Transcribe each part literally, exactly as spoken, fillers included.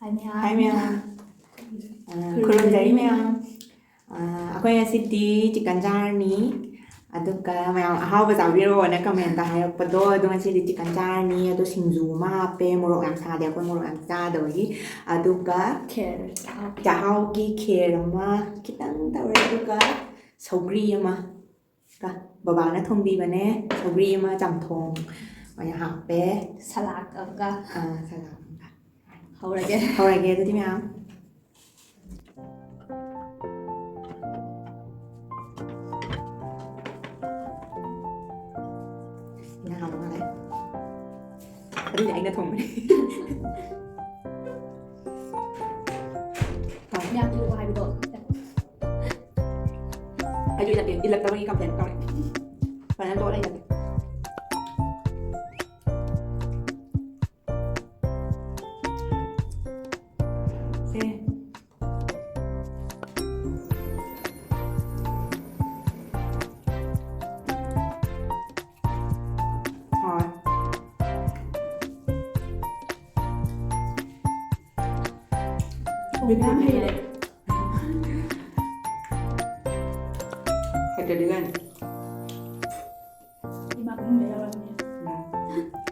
ꯍꯥꯏ ꯃꯌꯥꯝ꯫ ꯑ, ꯈꯨꯔꯨꯝꯖꯔꯤ ꯃꯌꯥꯝ꯫ ꯑ, ꯑꯩꯈꯣꯏ ꯉꯁꯤꯗꯤ ꯆꯤꯛꯀꯟ ꯆꯥꯔꯅꯤ꯫ ꯑꯗꯨꯒ ꯃꯌꯥꯝ ꯑꯍꯥꯎꯕ ꯆꯥꯕꯤꯔꯛꯑꯣꯅ ꯀꯃꯦꯟꯇ ꯍꯥꯏꯔꯛꯄꯗꯣ, ꯑꯗꯣ ꯉꯁꯤꯗꯤ ꯆꯤꯛꯀꯟ ꯆꯥꯔꯅꯤ꯫ ꯑꯗꯣ ꯁꯤꯡꯖꯨ ꯑꯃ ꯍꯥꯞꯄꯦ, ꯃꯣꯔꯣꯛ ꯌꯥꯝ ꯁꯥꯗꯦ ꯑꯩꯈꯣꯏ ꯃꯣꯔꯣꯛ ꯌꯥꯝ ꯆꯥꯗꯕꯒꯤ꯫ ꯑꯗꯨꯒ ꯈꯦꯔ ꯆꯥꯍꯧ- ꯆꯥꯍꯥꯎꯒꯤ ꯈꯦꯔ ꯑꯃ ꯈꯤꯇꯪ ꯇꯧꯔꯦ, ꯑꯗꯨꯒ ꯁꯧꯒ꯭ꯔꯤ ꯑꯃ꯫ ꯀ-, ꯕꯕꯥꯅ ꯊꯣꯡꯕꯤꯕꯅꯦ꯫ ꯁꯧꯒ꯭ꯔꯤ ꯑꯃ, ꯆꯝꯊꯣꯡ ꯑꯣꯏꯅ ꯍꯥꯞꯄꯦ꯫ ꯁꯂꯥꯗ ꯑꯃꯒ꯫ ꯑꯥ, ꯁꯂꯥꯗ ꯑꯃꯒ꯫ ꯍꯧꯔꯒꯦ꯫ ꯍꯧꯔꯒꯦ ꯑꯗꯨꯗꯤ ꯃꯌꯥꯝ꯫ ꯏꯟꯖꯥꯡ ꯍꯥꯎꯕ ꯃꯥꯜꯂꯦ꯫ ꯑꯗꯨꯗꯤ ꯑꯩꯅ ꯊꯣꯡꯕꯅꯦ꯫ ꯃꯌꯥꯝ ꯏꯜꯂꯛꯑꯣ ꯍꯥꯏꯕꯗꯣ꯫ ꯑꯩꯁꯨ ꯏꯜꯂꯛꯀꯦ, ꯏꯜꯂꯛꯇꯕꯒꯤ complain ꯇꯧꯔꯦ꯫ ꯐꯖꯅ ꯇꯣꯛꯑ ꯂꯩꯔꯒꯦ꯫ ꯁꯦ꯫ ꯍꯣꯏ꯫ ꯊꯣꯡꯕ ꯌꯥꯝ ꯍꯩꯔꯦ꯫ ꯍꯩꯇ꯭ꯔꯗꯤ ꯀꯩꯅꯣ? ꯏꯃꯥ ꯐꯃꯨꯡꯗ ꯌꯥꯎꯔꯝꯅꯦ꯫ ꯎꯝ꯫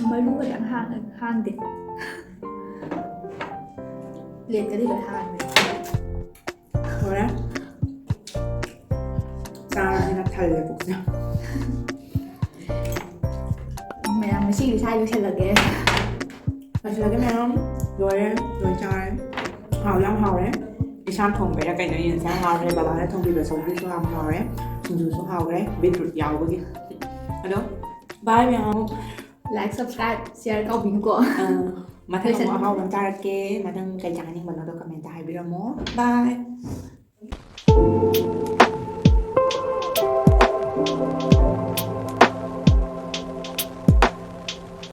ꯃꯔꯨ ꯈꯛꯇꯪ ꯍꯥꯡ- ꯍꯥꯡꯗꯦ꯫ ꯄ꯭ꯂꯦꯠꯀꯗꯤ ꯂꯣꯏ ꯍꯥꯡꯉꯦ꯫ ꯂꯣꯏꯔꯦ꯫ ꯆꯥꯔꯕꯅꯤꯅ ꯊꯜꯂꯦ ꯄꯨꯛꯁꯦ꯫ ꯃꯌꯥꯝ ꯉꯁꯤꯒꯤꯗꯤ ꯁ꯭ꯋꯥꯏ ꯂꯣꯏꯁꯤꯜꯂꯒꯦ꯫ ꯂꯣꯏꯁꯤꯜꯂꯒꯦ ꯃꯌꯥꯝ꯫ ꯂꯣꯏꯔꯦ, ꯂꯣꯏ ꯆꯥꯔꯦ꯫ ꯍꯥꯎ ꯌꯥꯝ ꯍꯥꯎꯔꯦ꯫ ꯏꯁꯥꯅ ꯊꯣꯡꯕꯩꯔꯥ ꯀꯩꯅꯣ ꯌꯦꯟꯁꯥꯡ ꯍꯥꯎꯔꯦ꯫ ꯕꯕꯥꯅ ꯊꯣꯡꯕꯤꯕ ꯁꯧꯒ꯭ꯔꯤꯁꯨ ꯌꯥꯝ ꯍꯥꯎꯔꯦ꯫ ꯁꯤꯡꯖꯨꯁꯨ ꯍꯥꯎꯔꯦ꯫ ꯕꯤꯠꯔꯨꯠ ꯌꯥꯎꯕꯒꯤ꯫ ꯑꯗꯣ ꯕꯥꯏ ꯃꯌꯥꯝ꯫ Like, subscribe, share ꯀꯥꯎꯕꯤꯅꯨꯀꯣ꯫ ꯑꯥ, ꯃꯊꯪ ꯑꯃꯨꯛ ꯂꯣꯏꯁꯟ- ꯑꯍꯥꯎꯕ ꯑꯃ ꯆꯥꯔꯛꯀꯦ꯫ ꯃꯊꯪ ꯀꯩ ꯆꯥꯅꯤꯡꯕꯅꯣꯗꯣ comment ꯍꯥꯏꯕꯤꯔꯝꯃꯣ꯫ ꯕꯥꯏ꯫